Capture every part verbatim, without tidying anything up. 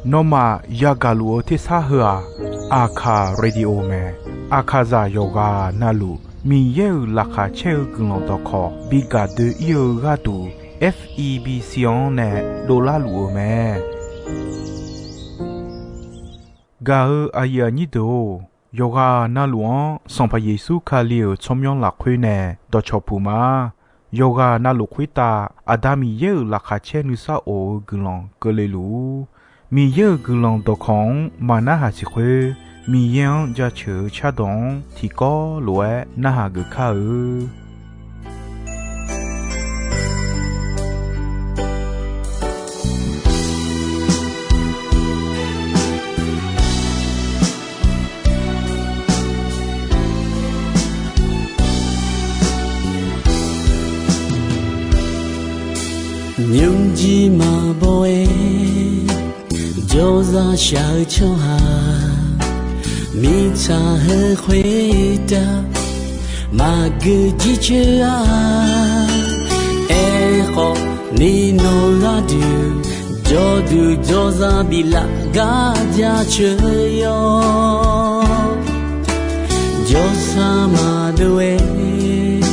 Nawmaf yagaq luf-eu tersar heu-aq, Aqkaq Radio mae. Aqkaqzaq yawqghaq navluf Miqyaer-euq laqkhaq caer-eu guiqlanq dawqkawq bi gaq doe-ir-eu gharduq, F E B C-anr nae dovlar luf-eu mae. Gaq-eu aqyuif aqnyir deuq-or, yawqghaq navluf-anr Sanqpaq Yeqsur Kali-euq tsawrmyanr lafkhoer nae dawqcawq puq ma. Yawqghaq navluf khoertav Aqda Miqyaer-euq laqkhaq caer nuisar of-eu guiqlanq keuvle luf-ur. Miqyaer-euq guiqlanq dawqkawq-anr maqnarhaq siq khoer, Miqyaer-anr jaceuq-eu cardawq-anr tiqkawv lof-aer narhaq geuf kar-eu. Nymrjir maqbaw-aer jawrzaq shaq-eu tsawrhaq, mirtsaq heu khoertav maqgeu jircoer-a. Aerkhawf, ni nawq gharduq jawrduq jawrzaq biflaf gar jaceuq yawr. Jawrsar maqdov-aer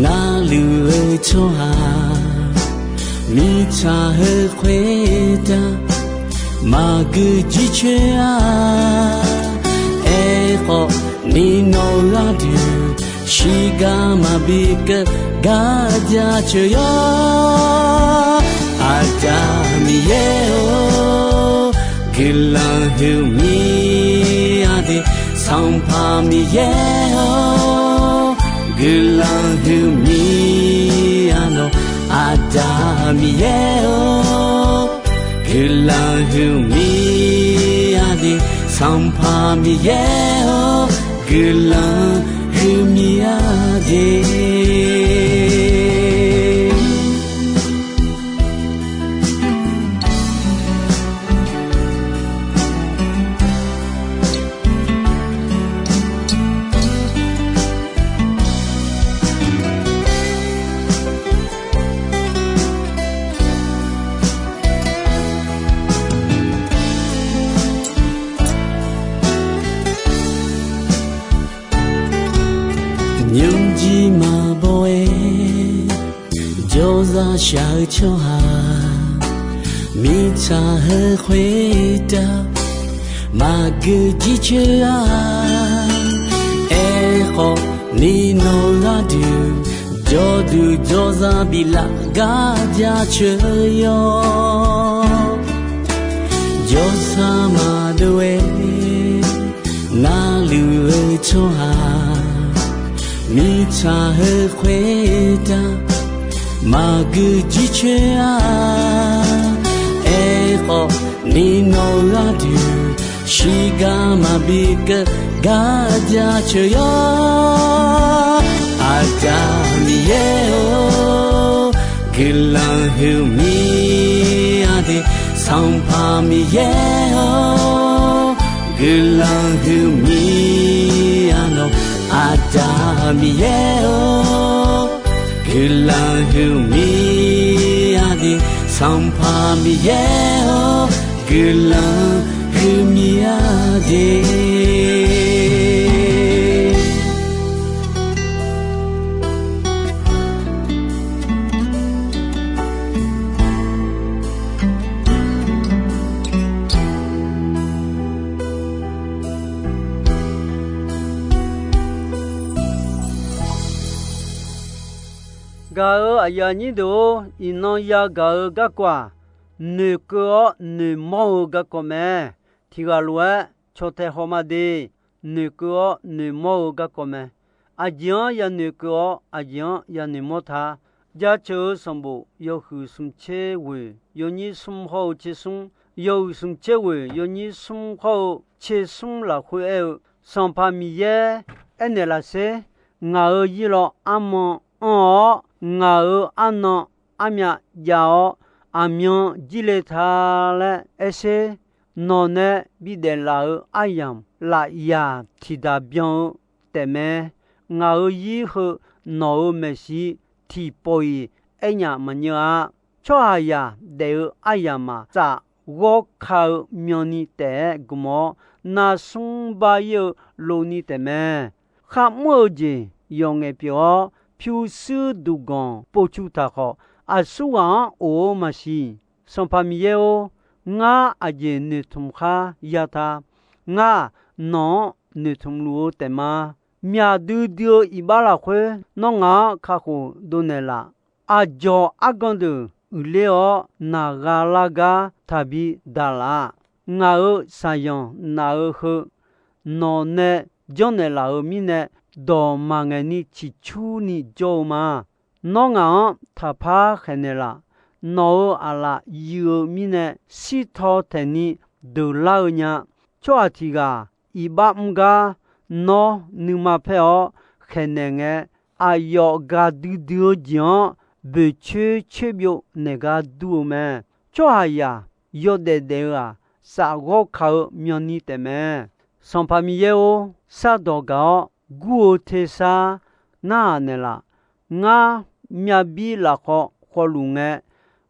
narluf-eu tsawrhaq, mirtsaq heu khoertav maqgeu jircoer-a. Aerkhawf, ni nawq gharduq shiqgar maqbi keuv gar jaceuq yawr. Aqda Miqyaer-or, guiqlanq huiqmya de. Sanqpaq Miqyaer-or, guiqlanq huiqmya nawq. Aqda Miqyaer-or, guiqlanq huiqmya de. Sanqpaq Miqyaer-or, guiqlanq huiqmya de. Nymrjir maqbaw-aer jawrzaq shaq-eu tsawrhaq, mirtsaq heu khoertav maqgeu jircoer-a. Aerkhawf, ni nawq gharduq jawrduq jawrzaq biflaf gar jaceuq yawr. Jawrsar maqdov-aer narluf-eu tsawrhaq, mirtsaq heu khoertav maqgeu jircoer-a. Aerkhawf, ni nawq gharduq shiqgar maqbi keuv gar jaceuq yawr. Aqda Miqyaer-or, guiqlanq huiqmya de. Sanqpaq Miqyaer-or, guiqlanq huiqmya nawq. Aqda Miqyaer-or, guiqlanq huiqmya de. Sanqpaq Miqyaer-or, guiqlanq huiqmya de. Gaq-eu aqyuif aqnyir deuq-or, iqnan yagaq-eu garkawv-aq, noeqkeuv-awr noeqmawr-eu garkawv mae. Tiqghaq lof-aer caw tae haw ma de. Noeqkeuv-awr noeqmawr-eu garkawv mae. Aqjeq-anr yanoeqkeuv-awr, aqjeq-anr yanoeqmawr ta. Jaceuq-eu sanqbof yawhuiq smq tser ghoeq yawnyir smr hawr-eu tser smr, yawhuiq smq tser ghoeq yawnyir smr hawr-eu tser smr lafkhoer aer-eu, Sanqpaq Miqyaer aernaeq lafser, ngaq-euq zirlawv armanr anr-awr, ngaq-euq arnan armyav jav-awr, aqmyan jirle ta laer aer sher. Nawq nae bidaef laf-euq aryamq lafyaq tiqdaq byan-eu taefmae. Ngaq-euq zir heu nawq-euq maeqshi tiqpawf-iq aernyaf maqnyeuv-a. Tsawrhaqzaq daef-eu aryamq-aq, saf ghawr ka-eu myanni taef-aer gmq-awr, narsmr bar ir-eu lov ni taefmae. Kharmr-eu jeq yawqngaef pyeuf-awr, pyurshuir duqganq povcu taq khawf, aqsurghaq-anr of-eu maqsiq. Sanqpaq Miqyaer-or, ngar aqjeq noeqtmq khar ya ta. Ngar nawq-anr noeqtmq luf-eu taef ma. Myaq duidui-eu iqbax lafkhoer nawr ngaq-anr kakhof dovnaeq laf. Aqdzawq argan deuq uiqler-awr naq gha lar gar taqbi daq laf-a. Ngaq-euq shaqzanq naq-eu heu nawq nae janrnaeq laf-euq mirnae, dawq maqngaeq ni ciqcurni jawr-eu ma. Nawr ngaq-anr taqpar khaeqnaeq laf. Nawq-euq aqlaf yuif-eu mirnae, shirtaw taeqni deuqlar-eu nya. Tsawrhaq tiq ghaq iqbax mr gar nawr nuima paer-awr khaeqnaeq ngae, aqyawf gaqdui dui-eu jeq-anr boeqcoer coerbyov naeq gar dur-eu mae. Tsawrhaqzaq yawdaef daef-eu-aq, saf ghawr ka-eu myanni taefmae. Sanqpaq Miqyaer-or, shardawq gaq-awr gur-eu tersar narhaq naeqlaf. Ngar myavbir lafkhawv khawluf ngae,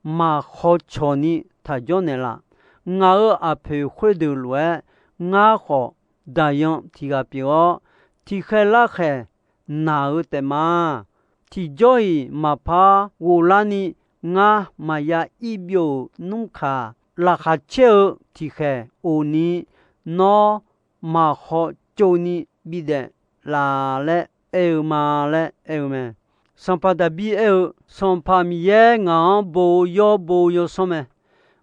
maq khawcawq ni taq jawrnaeq laf. Ngaq-euq aqpoeq khoerdeuq lof-aer, ngar khawf daqyan tiq ghaq pyeuf-awr, tiqkhaeq larkhaeq naq-eu taef ma. Tiqjawr-iq maqpar ghoflarni, ngar maqya ir byov-euq nmr kaq, laqkhaq caer-eu tiqkhaeq of ni, nawr maq khawcov ni bidaef laf laer aer-eu ma laer aer-eu mae. Sanqpaq Daqbir aer-eu, Sanqpaq Miqyaer ngaq-anr bo-eu yawr bo-eu yawsanr mae.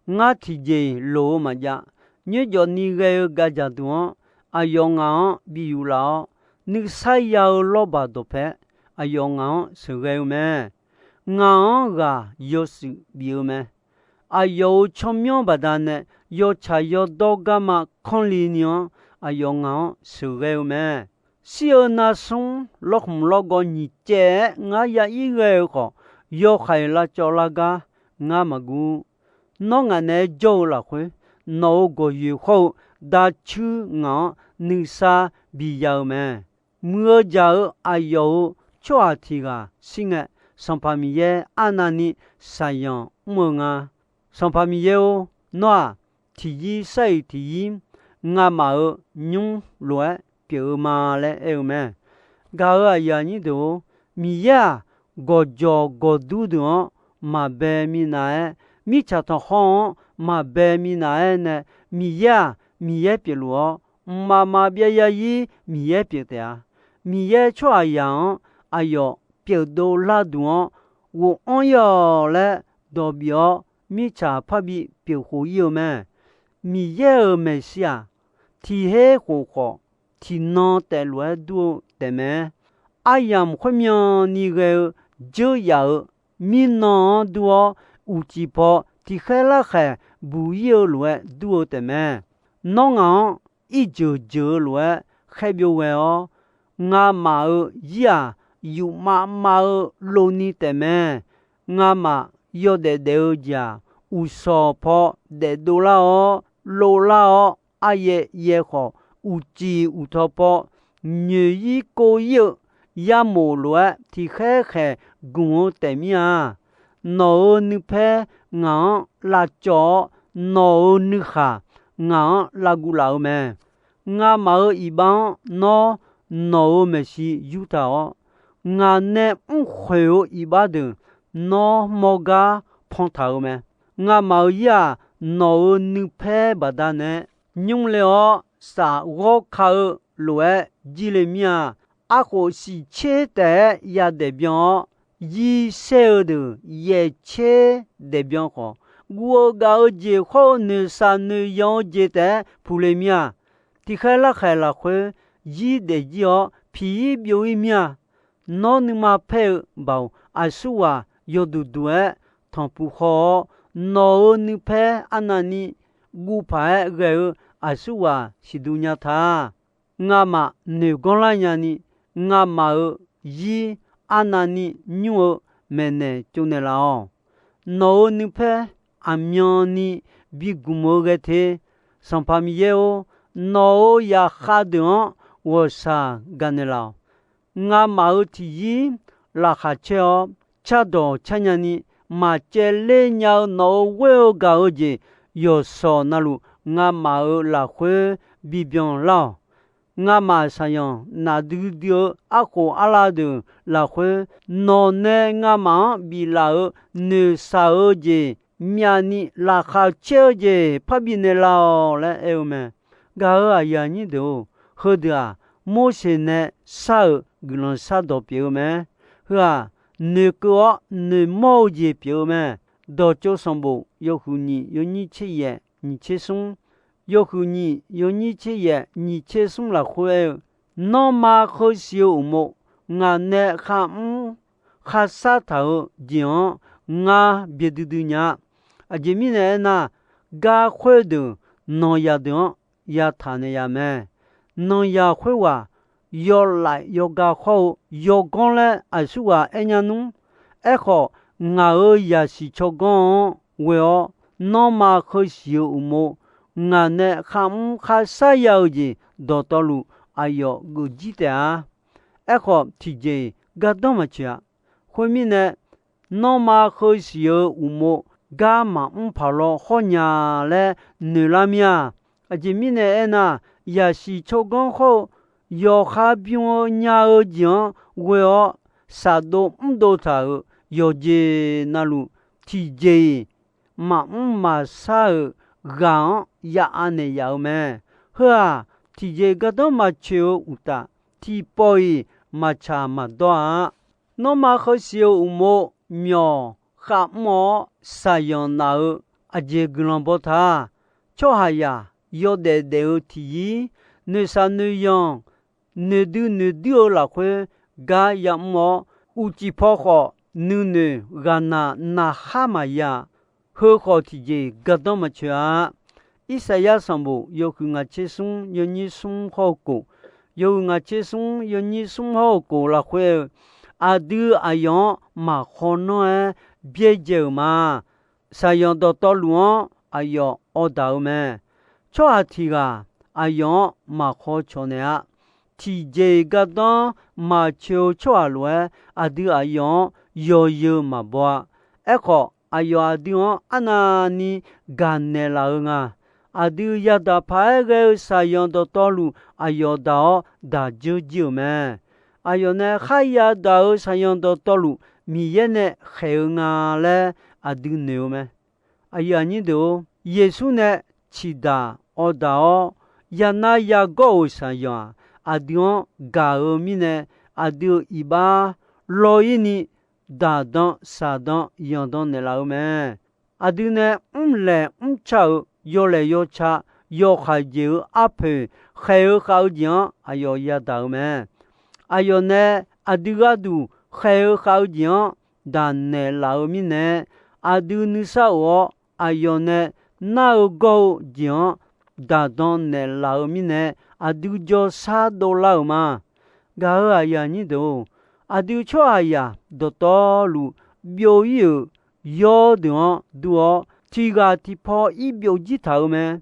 Ngar tiqjeq-iq loq-eu maqjav. Nyoerjawf ni ghae-eu gaqdzaq duq-anr aqyawf ngaq-anr bi yuflaf-awr, nuisar ya-eu lawrbaq dawqpae aqyawf ngaq-anr sheuqghae-eu mae. Ngaq-anr ghaq yawshuif bif-eu mae. Aqyawf-euq tsawrmyanr baqdanae yawtsaq yawdawr garma kanr li ni-anr aqyawf ngaq-anr sheuqghae-eu mae. Shir-eu narsmr lawrkhmq lawrgawv nyiq caev-aer ngar ya ir ghae-eu khawf, yawhaiq lavcawv lar gar ngar maqguv. Nawr ngaq naeq-aer jawr-eu lafkhoer, nawq-euq gawqyoeq hawr-eu dacuir ngaq-anr nuisar biya-eu mae. Muiq-eu jaq-eu aqyawf-euq tsawrhaq tiq ghaq shir ngae, Sanqpaq Miqyaer arnavni shaqzanq mr-eu nga. Sanqpaq Miqyaer-or, nawr-aq, tiqyir sar-iq tiqyir ngamaf-euq nymr lof-aer pyeuf-eu ma laer aer-eu mae. Gaq-euq aqyuif aqnyir deuq-or, Miqyaer-aq, gawqjawq gawqdur deuq-anr maqbae minav-aer, mirtsaq tanqkhawr-anr maqbae minav-aer nae, Miqyaer-aq, Miqyaer pyeufluf-awr, mqmaq maqbyav zarzir Miqyaer pyeuf taef-a. Miqyaer tsawrhaqzaq-anr aqyawf pyeufdov larduq-anr ghof-anr ir-awq laer dawq bif-awr, mirtsaq parbi pyeuf khof ir-eu mae. Miqyaer-euq maeqshi-aq, tiq her khof khawf, tiqnan taef lof-aer dur-eu taefmae. Aryamq khoermyan ni ghae-eu dzeur yaf-euq mirnan-anr dur-awr, uqcif paw tiq khaer larkhaeq buq ir-eu lof-aer dur-eu taefmae. Nawr ngaq-anr irjeuq jeuq-eu lof-aer khaer byov ghae-awr, ngamaf-euq zir-aq, yufmav mav-eu lov ni taefmae. Ngamaf yawdaef daef-eu jeq-aq, uqshawq paw daefdov lar-awr, lov lar-awr, aryaev yaev khawf, uqcif uqtaw paw nyoeq ir kov ir-eu yamof lof-aer tiq khaer khaeq gmq-eu taef mir-a. Nawq-euq nuipaer ngaq-anr lavcawv-awr, nawq-euq nuikhaq ngaq-anr lavguv laf-eu mae. Ngamaf-euq iqbax-anr nawr nawq-euq maeqshi yurtaq-awr, ngaq nae mrkhoeq-eu iqbax deuq nawr mawr gar pantaq-eu mae. Ngamaf-euq zir-aq, nawq-euq nuipaer baqdanae nymr le-awr, saf ghawr ka-eu lof-aer jir le mir-a. Arkhof shiqtser taef-aer yadaef byan-awr, yir saer-eu deuq yaeq tser daef byan khawf, guv-eu gaf-eu jeq khawr-eu noeqshaq noeqyan-eu jeq taef-aer puq le mir-a. Tiq khaer larkhaeq lafkhoer zir daef jir-awr, piq ir byov ir mir-a. Nawr nuima paer-eu baoq aqsurghaq yawduq duq-aer tanqpuq khaw-awr, nawq-euq nuipaer arnavni guv paq-aer ghae-eu aqsurghaq siqduq nya ta. Ngamaf noeq ganr lar nyani, ngamaf-euq zir arnavni nymr-eu maeqnaeq tsovnaeq laf-awq. Nawq-euq nuipaer aqmyanni bi gmq-eu ghae te. Sanqpaq Miqyaer-or, nawq-euq zaqkhav deuq-anr ghawqshaq gaqnaeq laf-awq. Ngamaf-euq tiqzir laqkhaq caer-awr, cardawq car nyani, maqcaevler nya-eu nawq-euq ghoer-eu gaq-eu jeq yawqshawq navluf, ngamaf-euq lafkhoer bibyan lar-awq. Ngamaf saqyanq naqdui dui-eu arkhof arlav deuq lafkhoer, nawq nae ngamaf-anr biflaf-euq noeqshaq-eu jeq myavni laqkhaq caer-eu jeq parbi naeqlaf-awq laer aer-eu mae. Gaq-euq aqyuif aqnyir deuq-or, heudeuq-aq, Morseq nae shar-euq guiqlanq shardawq pyeuf-eu mae. Heu-aq, noeqkeuv-awr noeqmawr-eu jeq pyeuf-eu mae. Dawqtsov sanqbof yawhuiq nyiq yawnyir tser yaef nyiq tser smr, yawhuiq nyiq yawnyir tser yaef nyiq tser smr lafkhoer aer-eu, Nanrma heu siq-eu uqmov ngaq nae kharmr kharshar taq-eu jeq-anr ngar byaerdui dui nya-a. Aqjeq mirnae aernar, gar khoerdeuq nanqzaq deuq-anr yataq naeq yaf mae. Nanqzaq khoerghaq yawlaef yawga khawr-eu yawganr laer aqsurghaq aernya nmr. Aerkhawf, ngaq-euq zaqsiq tsawrganr-anr ghoe-awr, nanrma heu siq-eu uqmov ngaq nae kharmr kharshar ya-eu jeq dawqtawvluf aqyawf geuf jir taef-a. Aerkhawf, tiqjeq-iq gardanr maqtsoeq-a. Khoermirnae, nanrma heu siq-eu uqmov gar maqmr paq law hawr nya laer noeqlar mir-a. Aqjeq mirnae aernar, zaqsiq tsawrganr khawr-eu yawqha bym-eu nya-eu jeq-anr ghoe-awr, shafdov mrdov taq-euq yawqjeq navluf, tiqjeq-iq maqmr maqshar-euq ghaq-anr ya anaeq yaf-eu mae. Heu-aq, tiqjeq gardanr maqtsoeq-eu uqtaf, tiqpawf-iq maqtsaq maqdawr-a. Nanrma heu siq-eu uqmov myawq khavmr-awr shaqyanq naf-eu aqjeq guiqlanq baw ta. Tsawrhaqzaq yawdaef daef-eu tiqyir, noeqshaq noeqyanq, noeqdui noeqdui-eu lafkhoer gar yamr-awr, uqcif paw khawf nuinoeq ghaqnaq naqkhar maqya. Heu khawf tiqjeq gardanr maqtsoeq-a. Irsaqyar sanqbof yawhuiq ngaq tser smr yawnyir smr hawr-eu kof, yawhuiq ngaq tser smr yawnyir smr hawr-eu kof lafkhoer-eu, aqdui aqyawf-anr maqkhawr nanr-aer byaerdzae-euq ma. Shaqyanq dawqtawvluf-anr aqyawf awrdaq-eu mae. Tsawrhaq tiq ghaq aqyawf-anr maqkhawr cawq naeq-a. Tiqjeq-iq gardanr maqtsoeq-eu tsawrhaq lof-aer, aqdui aqyawf-anr yawzeu maqbaw-a. Aerkhawf, aqyawf aqdui-anr arnavni gaqnaeq laf-eu nga. Aqdui yadaq paq-aer ghae-eu shaqyanq dawqtawvluf aqyawf daq-awr daq dzeur jir-euq mae. Aqyawf nae kharya daq-euq shaqyanq dawqtawvluf Miqyaer nae khaeq-eu nga laer aqdui noeq-eu mae. Aqyuif aqnyir deuq-or, Yeqsur nae ciqdaq awrdaq-awr, yanar yagawr-euq shaqyanq-aq, aqdui-anr gaq-eu mirnae, aqdui-euq iqbax law-ir ni daqdan shaqdan yanqdan naeqlaf-eu mae. Aqdui nae mrlaeq mrca-euq yawlaeq yawca, yawkhaeq jeq-euq arpoeq khaeq-eu khav-eu jeq-anr aqyawf yadaq-eu mae. Aqyawf nae aqdui gharduq khaeq-eu khav-eu jeq-anr daq naeqlaf-eu mirnae, aqdui nuisar of-awr aqyawf nae nar-eu gawr-eu jeq-anr daqdan naeqlaf-eu mirnae, aqdui jawrshar dovlar-euq ma. Gaq-euq aqyuif aqnyir deuq-or, aqdui tsawrhaqzaq dawqtawvluf byov-ir-euq yawr deuq-anr dur-awr, tiq ghaq tiq paw ir byov jir taq-euq mae.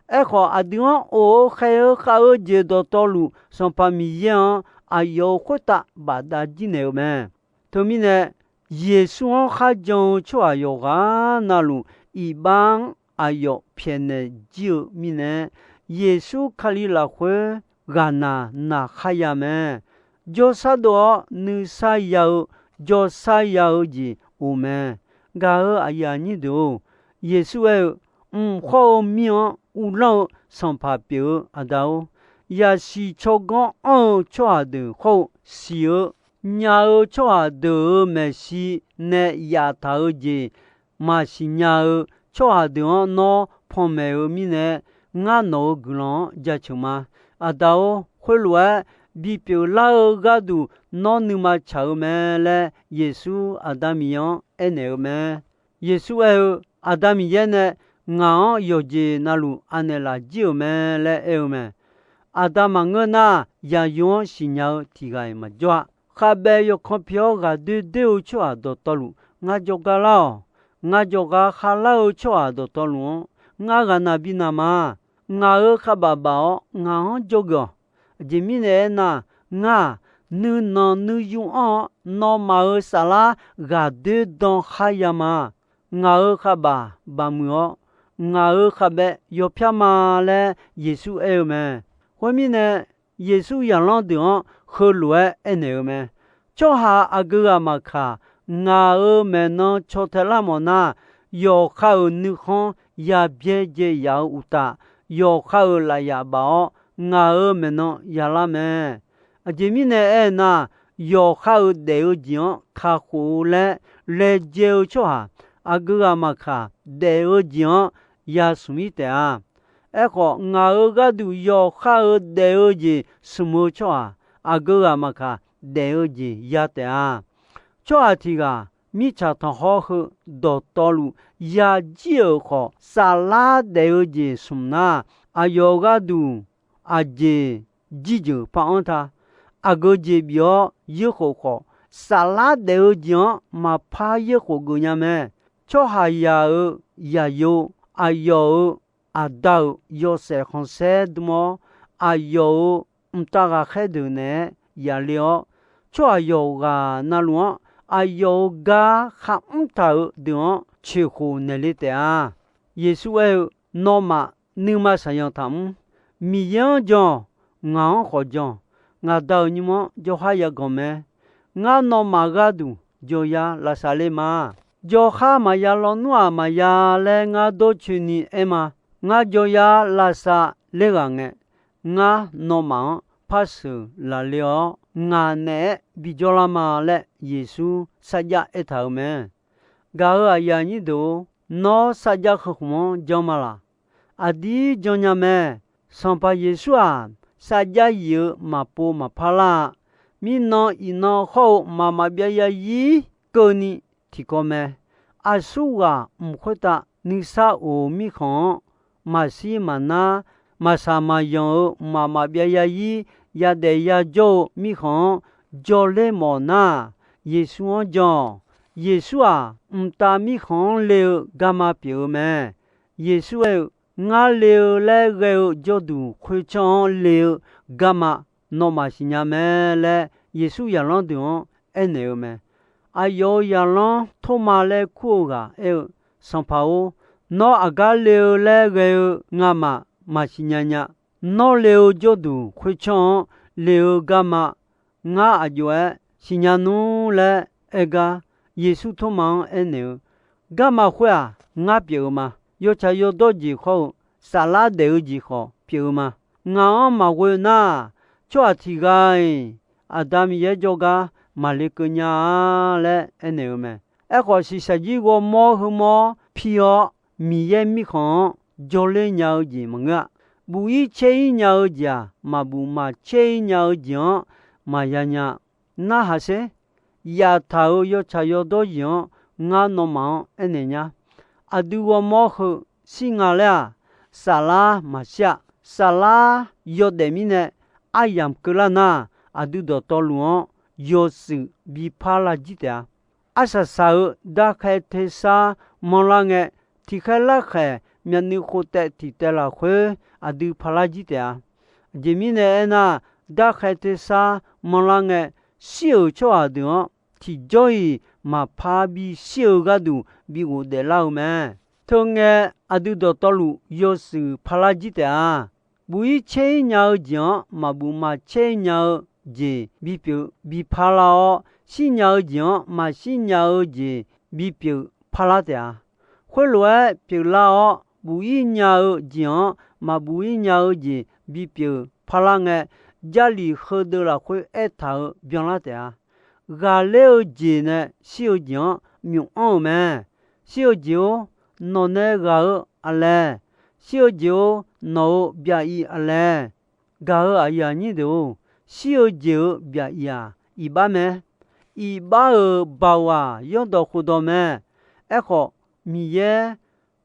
Aerkhawf, aqdui-anr of-eu khaeq-eu khav-eu jeq dawqtawvluf, Sanqpaq Miqyaer-anr aqyawf-euq khoertav bafdav jir naeq-eu mae. Teumirnae, Yeqsur-anr kharjan-eu tsawrhaq yawqghaq navluf, iqbax-anr aqyawf pyaeqnaeq jir-eu mirnae, Yeqsur Kali lafkhoer ghaqnaq naq kharya mae. Jawrshar dov-awr nuisar ya-eu, jawrshar ya-eu jeq of mae. Gaq-euq aqyuif aqnyir deuq-or, Yeqsur aer-eu, Mq khawr-eu mir-anr uvlanr-eu Sanqpaq pyeuf-eu Aqda-or, yaqsiq tsawrganr anr-eu tsawrhaq deuq khawr-eu siq-eu nya-eu tsawrhaq deuq-euq maeqshi nae yaftaq-eu jeq maqsiq nya-eu tsawrhaq deuq-anr nawr panmaeq-eu mirnae, ngar nawq-euq guiqlanq-anr jaceuq ma. Aqda-or, khoerlof-aer bipyeuf lar-eu gharduq nawr nuima tsaq-eu mae laer, Yeqsur Aqda Miqyaer-anr aernaeq-eu mae. Yeqsur aer-eu, Aqda Miqyaer nae ngaq-anr yawqjeq navluf anaeq laf jir-euq mae laer aer-eu mae. Aqda maqngeur nar, yaqyo-anr siqnya-eu tiq ghaq-iq maqjawr-a. Khavbaev yawkan pi-awr ghaqdoer doer-eu tsawrhaq dawqtawvluf ngar jawrgar lar-awq. Ngar jawrgar khavlar-eu tsawrhaq dawqtawvluf-anr ngar ghaqnaq bi naq ma. Ngaq-euq khavbaf baf-awr ngaq-anr jawrgeuf-awq. Aqjeq mirnae aernar, ngar-aq, nuinanq nuiyu anr-awr, nawmaf-euq saflar ghaqdoer dan kharya ma. Ngaq-euq khavbaf baqmuiq-awr, ngaq-euq khavbaev yawpyar ma laer Yeqsur aer-eu mae. Khoermirnae, Yeqsur zaqlanr deuq-anr heulof-aer aernaeq-eu mae. Tsawrhaq aqgeu ghaq maqkaq, ngaq-euq maeqnan caw tae lar mawf nar, yawqha-euq nuikhanr ya byaerdzae yaf-eu uqtaf, yawqha-euq lafyaf baf-awr, ngaq-euq maeqnan ya lar mae. Aqjeq mirnae aernar, yawqha-euq daef-eu jeq-anr kakhof-eu laer laejae-eu tsawrhaq aqgeu ghaq maqkaq, daef-eu jeq-anr ya smq-ir taef-a. Aerkhawf, ngaq-euq gharduq yawqha-euq daef-eu jeq smq-eu tsawrhaq aqgeu ghaq maqkaq, daef-eu jeq ya taef-a. Tsawrhaq tiq ghaq mirtsaq tanqkhawr heu dawqtawvluf ya jir-euq khawf, saflar daef-eu jeq smq nar, aqyawf gharduq aqjeq jirjeuq par-anr ta. Aqgeu jeq bif-awr yoerkhof khawf, saflar daef-eu jeq-anr maqpar yoerkhof geuf nya mae. Tsawrhaqzaq-euq zaqyo, aqyawf-euq aqda-euq yawshaef khanqsaer dm-awr, aqyawf-euq mqtav ghaqkhaer deuq naeq-aer yaf le-awr, tsawrhaq yawqghaq navluf-anr aqyawf-euq gar kharmr taq-euq deuq-anr coeqkhof naeq le taef-a. Yeqsur aer-eu, Nawmaf nuima saqyanq taqmr. Miqyaer-anr jan-awq. Ngaq-anr khawf jan. Ngaq Da-euq nymr-anr jawrkhar yaganq mae. Ngar nawmaf gharduq jawryar lavsav ler ma. Jawrkhar maqya lawnmr-aq maqya laer ngar dawrcoeni aer ma. Ngar jawryar lavsav ler ghaq ngae, ngar nawmaf-anr par sheuq laf le-awr, ngaq naeq-aer bijawr lar ma laer Yeqsur sarjax aertaq-euq mae. Gaq-euq aqyuif aqnyir deuq-or, nawr sarjax heu khmq-anr jan ma laq? Aqdir jan nya mae. Sanqpaq Yeqsur-aq, sarjax yif-eu maqpov maqpar lar-a. Mirnan iqnan hawr-eu mqmaq maqbyav yarzir keuvni tiqkawv mae. Aqsurghaq mq khoertav nuisar of-eu mirkhanq-anr maqshir maqnar, maqsaq maqzanq-eu mqmaq maqbyav yarzir yadaef yajawr-eu mirkhanq-anr jawrler mawf nar, Yeqsur-anr jan-awq. Yeqsur-aq, mqtav mirkhanq-anr le-eu garma pyeuf-eu mae. Yeqsur aer-eu, Ngar le-eu laer ghae-eu jawrduq khoertsanr-anr le-eu garma nawmaf siqnya mae laer, Yeqsur zaqlanr deuq-anr aernaeq-eu mae. Aqyawf-euq zaqlanr Tormav laer kur-eu ghaq aer-eu, Sanqpaq-or, nawr aqgar le-eu laer ghae-eu ngamaf maqsiq nya nya. Nawr le-eu jawrduq khoertsanr-anr le-eu garma ngar aqjox-aer siqnya nmr laer aer gar, Yeqsur Tormav-anr aernaeq-eu, Garma khoer-aq, ngar pyeuf-eu ma. Yawtsaq yawdawr jeq khawr-eu, saflar daef-eu jeq khawf pyeuf-eu ma. Ngaq-anr maqghoe nar, tsawrhaq tiq ghaq-iq Aqda Miqyaer jawrgar maqle keuv nya-a laer aernaeq-eu mae. Aerkhawf, shiqshaq jir ghawrmawr heumawr pi-awr, Miqyaer mirkhanq-anr jawrler nya-eu jeq maqngeur-a. Buf-ir caer-ir nya-eu jeq-aq, maqbuf maqcaer-ir nya-eu jeq-anr maqya nya. Narhaq sher. Yaftaq-euq yawtsaq yawdawr jeq-anr ngar nawmaf-anr aernaeq nya. Aqdui ghawrmawr heu shir nga laer-aq, saflar maqshir-a. Saflar yawdaef mirnae aryamq keuvlar nar, aqdui dawqtawvluf-anr yawshuif bi parlar jir taef-a. Arsaq saq-euq darkhae tersar manrlar ngae, tiqkhaer larkhaeq myavnuiv khov taev tiq taev lafkhoer aqdui parlar jir taef-a. Aqjeq mirnae aernar, darkhae tersar manrlar ngae, shir-euq tsawrhaq deuq-anr tiqjawr-iq maqpar bishir-eu gharduq bi ghofdaef lar-eu mae. Teungae, aqdui dawqtawvluf yawshuif parlar jir taef-a. Buf-ir caer-ir nya-eu jeq-anr maqbuf maqcaer-ir nya-eu jeq bipyeuf bi parlar-awr, shirnya-eu jeq-anr maqshir nya-eu jeq bipyeuf parlar taef-a. Khoerlof-aer pyeuflar-awr, buf-ir nya-eu jeq-anr maqbuf-ir nya-eu jeq bipyeuf parlar ngae, Jarlif heudeuv lafkhoer aertaq-euq byanlar taef-a. Ghaqler-eu jeq nae shir-eu jeq-anr myof anr-euq mae. Shir-eu jeq-or, nawq nae ghaq-eu aqlae? Shir-eu jeq-or, nawq-euq byaq-iq aqlae? Gaq-euq aqyuif aqnyir deuq-or, shir-eu jeq-euq byaq-iq-aq, iqbax mae. Iqbax-euq baoq-aq, yawrdawq khofdawq mae. Aerkhawf, Miqyaer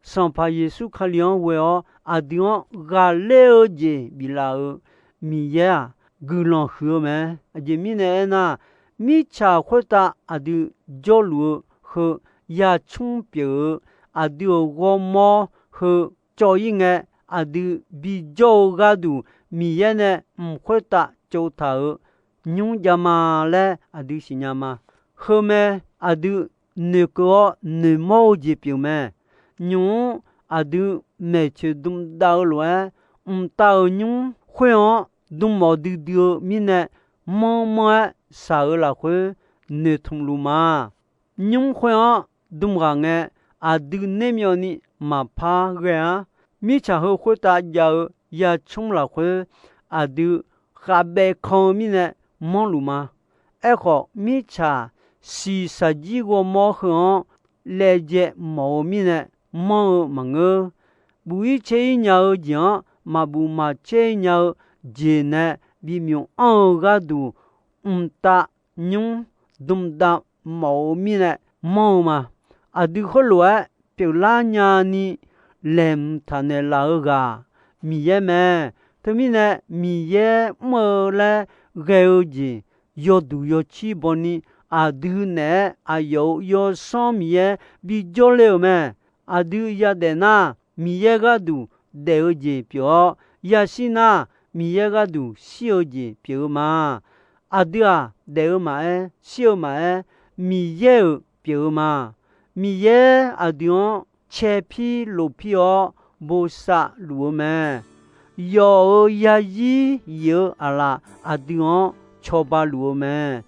Sanqpaq Yeqsur Kali-anr ghoe-awr, aqdui-anr ghaqler-eu jeq biflaf-euq Miqyaer-aq, guiqlanq huiq-eu mae. Aqjeq mirnae aernar, mirtsaq khoertav aqdui jawrluf-eu heu yacmr pyeuf-eu, aqdui-euq ghawrmawr heu cawv-ir ngae, aqdui bijawr-eu gharduq Miqyaer nae mq khoertav tsovtaq-euq nymr jav ma laer aqdui siqnya ma. Heu mae, aqdui noeqkeuv-awr noeqmawr-eu jeq pyeuf mae. Nymq-mr aqdui maeqtsoeq dm dav-eu lof-aer, mqtav-euq nymr khoer-anr dm mawf duidui-eu mirnae, manr manr-aer shaq-eu lafkhoer noeqtmq luf ma. Nymr khoer-anr dm ghaq ngae, aqdui nermyawvni maqpar ghae-ar. Mirtsaq heu khoertav jav-eu yacmr lafkhoer, aqdui khavbaev kan-eu mirnae manrluf ma. Aerkhawf, mirtsaq shiqshaq jir ghawrmawr heu-anr laejae mawf-eu mirnae manr-eu maqngeur. Buf-ir caer-ir nya-eu jeq-anr maqbuf maqcaer-ir nya-eu jeq nae bimyuf anr-eu gharduq, mqtav nymr dm dav mawf-eu mirnae manr-eu ma. Aqdui khoerlof-aer pyeuflar nyani laeqhmq taq naeqlaf-eu ghaq Miqyaer mae. Teumirnae, Miqyaer mr-eu laer ghae-eu jeq yawduq yawcir bawni, aqdui naeq-aer aqyawf-euq Yawsanr Miqyaer bijawr le-euq mae. Aqdui yadaef nar, Miqyaer gharduq daef-eu jeq pyeuf-awr, yashir nar, Miqyaer gharduq shir-eu jeq pyeuf-eu ma. Aqdui-aq, daef-eu maqaer, shir-eu maqaer, Miqyaer-euq pyeuf-eu ma. Miqyaer aqdui-anr caepir lofpir-awr bosav luf-eu mae. Yawf-euq yazir yif-eu aqlaf aqdui-anr cawba luf-eu mae.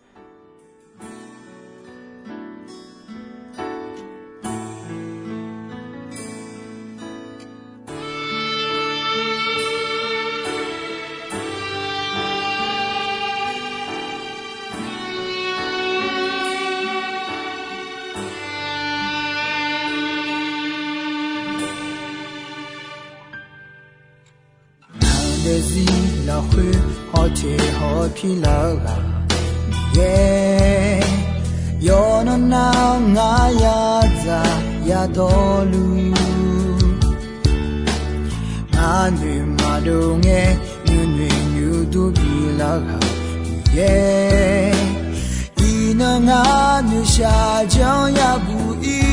Ngaq daefzir lafkhoer hawteq hawpir lar-eu ghaq Miqyaer, yawqnan nar ngar yadzaq yadawrluf, ngar noeq maqdov ngae nuinoeq nuidur bilar-eu ghaq Miqyaer, iqnan ngar noeqshaq janr yabuq-ir.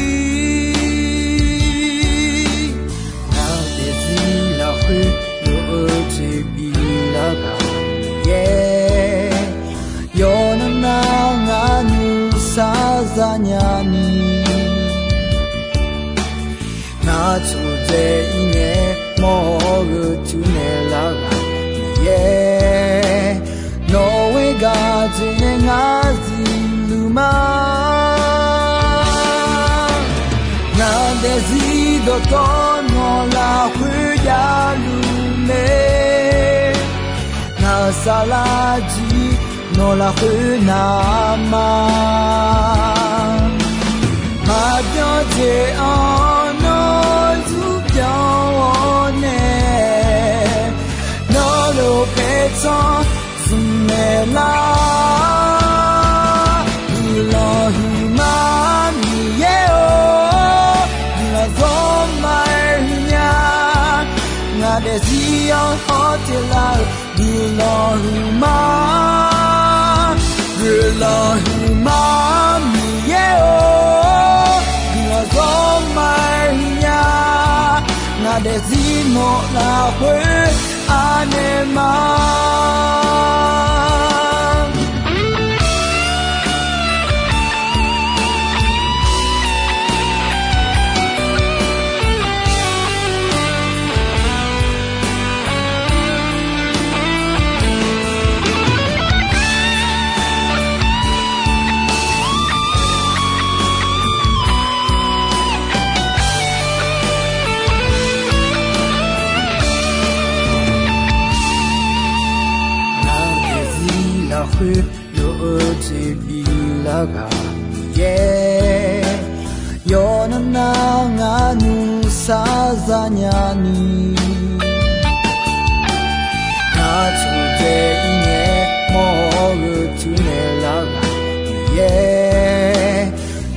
Ngaq daefzir lafkhoer lof-eu jeq bilar-eu ghaq Miqyaer, yawqnan nar ngar nuisar zanya ni, ngar tsofdzae-ir ngae mawr-eu tuinaeq lar-eu ghaq Miqyaer, nawq-eu gaq jeq nae ngar zifluf ma. Ngaq daefzir dawqtawv nawq lafkhoer javluf mae. Ngaq-euq saflar jir nawq lafkhoer navma, maqbyan jeq-anr nawr zurbyan-awr nae, nawr lof paertsanr smq maeq lar. Guiqlanq huiqma Miqyaer-or, guiqlanq zawrma-aer huiqnya. Ngaq daefzir-anr hawteq lar-eu guiqlanq huiqma, guiqlanq huiqma Miqyaer-or, guiqlanq zawrma-aer huiqnya. Ngaq daefzir nawq lafkhoer anaeq ma. Ngaq daefzir lafkhoer lof-eu jeq bilar-eu ghaq Miqyaer, yawqnan nar ngar nuisar zanya ni, ngar tsofdzae-ir ngae mawr-eu tuinaeq lar-eu ghaq Miqyaer,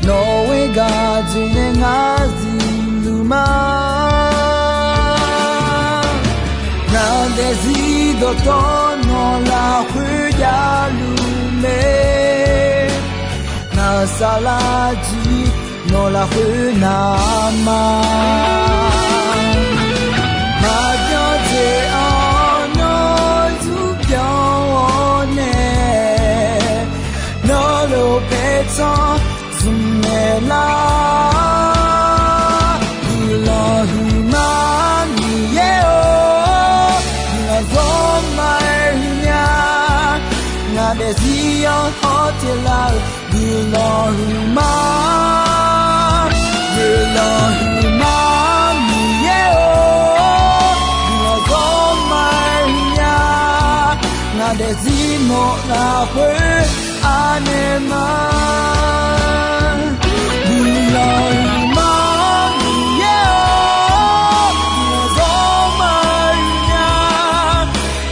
nawq-eu gaq jeq nae ngar zifluf ma. Ngaq daefzir dawqtawv nawq lafkhoer javluf mae. Ngaq-euq saflar jir nawq lafkhoer navma, maqbyan jeq-anr nawr zurbyan-awr nae, Lar-eu guiqlanq huiqma, guiqlanq huiqma, Miqyaer-or, guiqlanq zawr maqaer nya. Ngaq daefzir nawq lafkhoer anaeq ma. Guiqlanq huiqma, Miqyaer-or, guiqlanq zawr maqaer nya.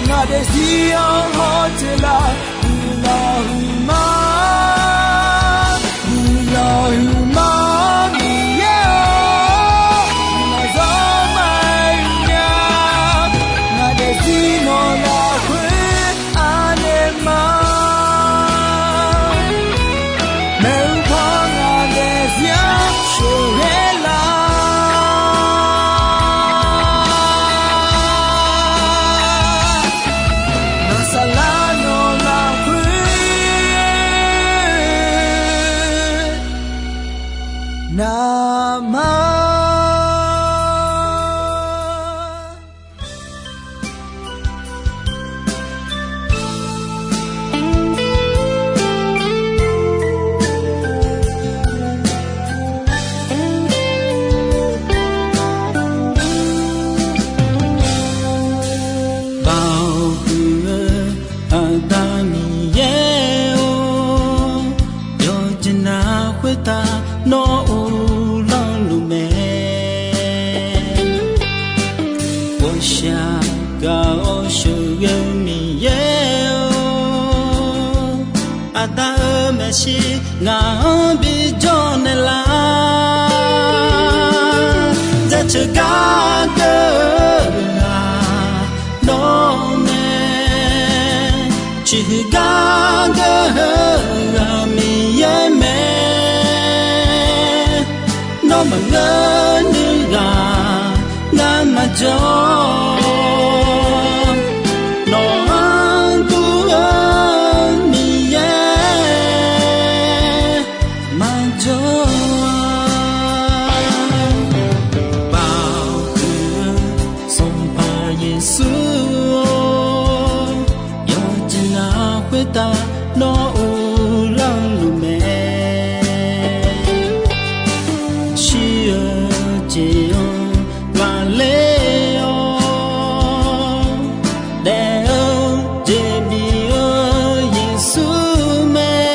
Ngaq daefzir-anr hawteq laf, guiqlanq huiqma, guiqlanq huiqma, Miqyaer-or, guiqlanq zawr maqaer nya. Ngaq daefzir nawq lafkhoer anaeq ma. Maeqhu paw ngaq daefzir-anr sheuqghae lar. Ngaq saflar nawq lafkhoer navmaqma. Baoq huiq-eu Aqda Miqyaer-or, yawqjeq navluf khoertav nawr uvlanr luf mae. Ghawqshaq gaq-awr sheuqghae-eu Miqyaer-or, Aqda-euq maeqshi ngaq-anr bijawr naeqlar. Jaceuq gar geur-eu ghaq nawr mae. Ciqhuiq gar geur-eu ghaq Miqyaer mae. Nawr maqngeur nuiv ghaq ngar maqjawr. Nawq-anr dur-eu Miqyaer maqjawr-a. Baoq huiq-eu Sanqpaq Yeqsur-or, yawqjeq navluf khoertav nawr uvlanr luf mae. Shir-eu jeq-anr ghaqler-awr daef-eu jeq bif-eu Yeqsur mae.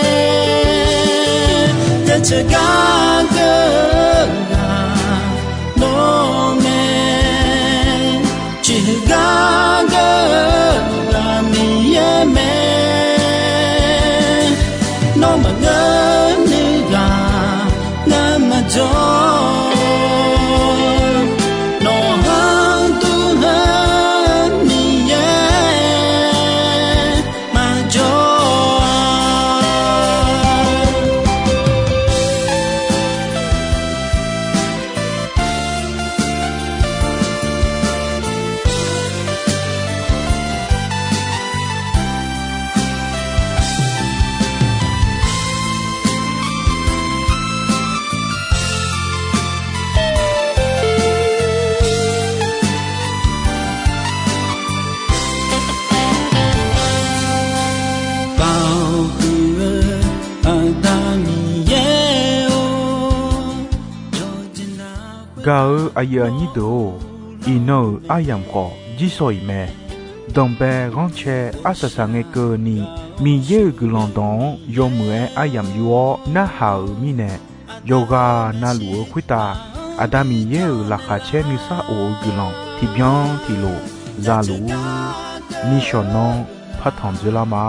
Jaceuq gar geur-eu ghaq nawr mae. Ciqhuiq gar geur-eu ghaq Miqyaer mae. Nawr maqngeur nuiv ghaq ngar maqjawr. Nawq-anr dur-eu Miqyaer maqjawr-a. Baoq huiq-eu Aqda Miqyaer-or, gaq-eu aqyuif aqnyir deuq-or, iqnan-euq aryamq khawf jirshaw-iq mae. Danqbae ghanrcae arsaq saq ngae keuvni, Miqyaer-euq guiqlanq dawq-anr yawmuiq-aer aryamq yur-awr narhaq-euq mirnae, yawqghaq navluf-eu khoertav Aqda Miqyaer-euq laqkhaq caer nuisar of-eu guiqlanq tiqbyan tiqlof za luf-ur. Nishawq nanr partanq dzoerlar ma.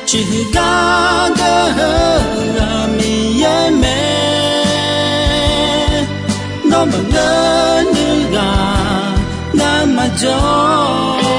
Ciqhuiq gar geur-eu ghaq Miqyaer mae. Nawr maqngeur nuiv ghaq ngar maqjawr.